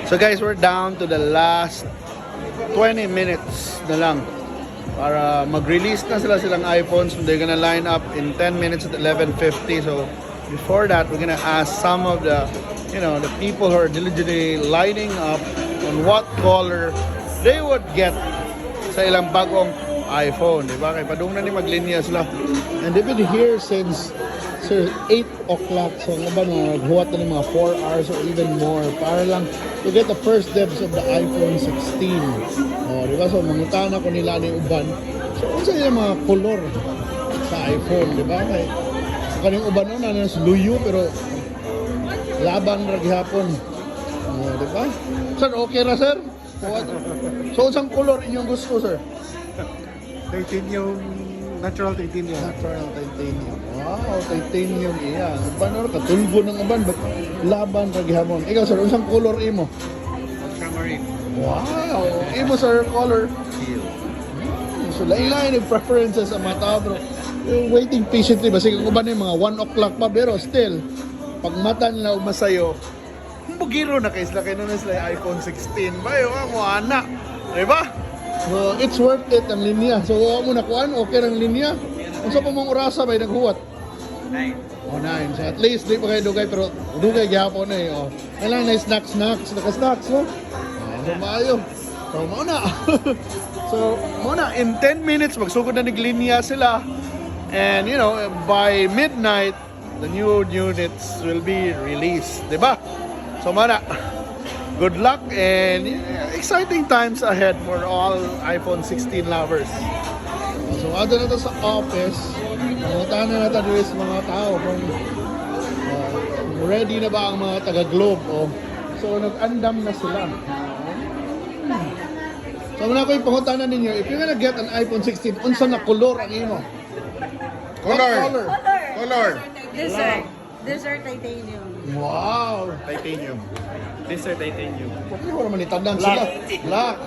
So guys, we're down to the last 20 minutes na lang para mag-release na sila silang iPhones. They're gonna line up in 10 minutes at 11:50. So before that, we're gonna ask some of the people who are diligently lining up on what color they would get sa ilang bagong iPhone, di ba? Kay padung na ni maglinya sila. And they've been here since, sir, 8 o'clock. So ang uban mga naghuwat na ni mga 4 hours or even more para lang to get the first dibs of the iPhone 16. Oh, di ba? So mangutana ko nila ni uban. So unsa ilang mga kolor sa iPhone, di ba? Kay kaning uban no na luyo pero laban ra gihapon. Oh, di ba? Sir, okay ra, sir? What? So unsang kolor inyong gusto, sir? Titanium, natural titanium. Natural titanium. Wow, titanium iya. Uban ra katulgo ng uban but laban ra gihapon. Ikaw, sir, unsang color imo? Ultramarine. Wow, imo, sir, color? Teal. So lain-lain yung preferences sa mga tao bro. Yung waiting patiently ba sige uban yung mga 1 o'clock pa pero still pag mata nila umasayo bugiro na kay sila kay na sila yung iPhone 16 ba yung mo ana, di ba? So it's worth it ang linya. So wa mo na kuan, okay ang linya. Unsa pa mong orasa ba naghuwat? 9. Oh, 9. So at least di pa kayo dugay pero dugay gihapon eh. Oh. Kailangan na snacks snacks, naka snacks, no? Oh, so maayo. So mao na. So mao na in 10 minutes magsugod na niglinya sila. And by midnight the new units will be released, di ba? So mao na. Good luck and yeah, exciting times ahead for all iPhone 16 lovers. So adto na to sa office. Pangutahan na natin diri sa mga tao kung ready na ba ang mga taga-Globe. Oh. So nag-andam na sila. So muna ko yung pangutanan ninyo, if you're gonna get an iPhone 16, unsa na color ang imo? What Color. color? Color. Desert. Desert titanium. Wow! Titanium. Desert titanium. Okay, wala man itandang sila. Black.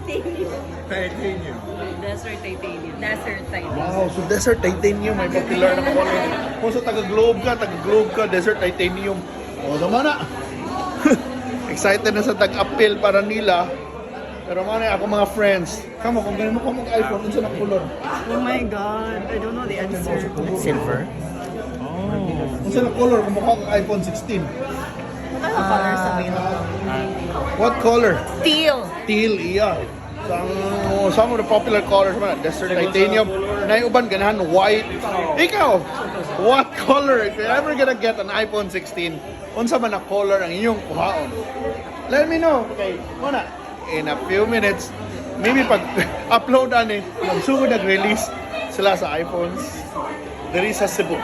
Titanium. Titanium. Desert titanium. Desert titanium. Wow, so desert titanium may popular na color. Kung sa taga-Globe ka, taga-Globe ka, desert titanium. O, sama na. Excited na sa tag-appeal para nila. Pero mana ako mga friends. Kamo, kung ganun mo ko mag-iPhone, unsa na color? Oh my God. I don't know the answer. Silver. Unsa na color kung mukha kang iPhone 16? What kind of colors available? What color? Teal. Teal, iya. So, ang some of the popular colors man, desert titanium, na yung uban ganahan white. Ikaw, what color? If you're ever gonna get an iPhone 16, unsa man na color ang inyong kuhaon? Let me know. Okay, muna. In a few minutes, maybe pag upload ani, magsugod nag-release sila sa iPhones diri sa Cebu.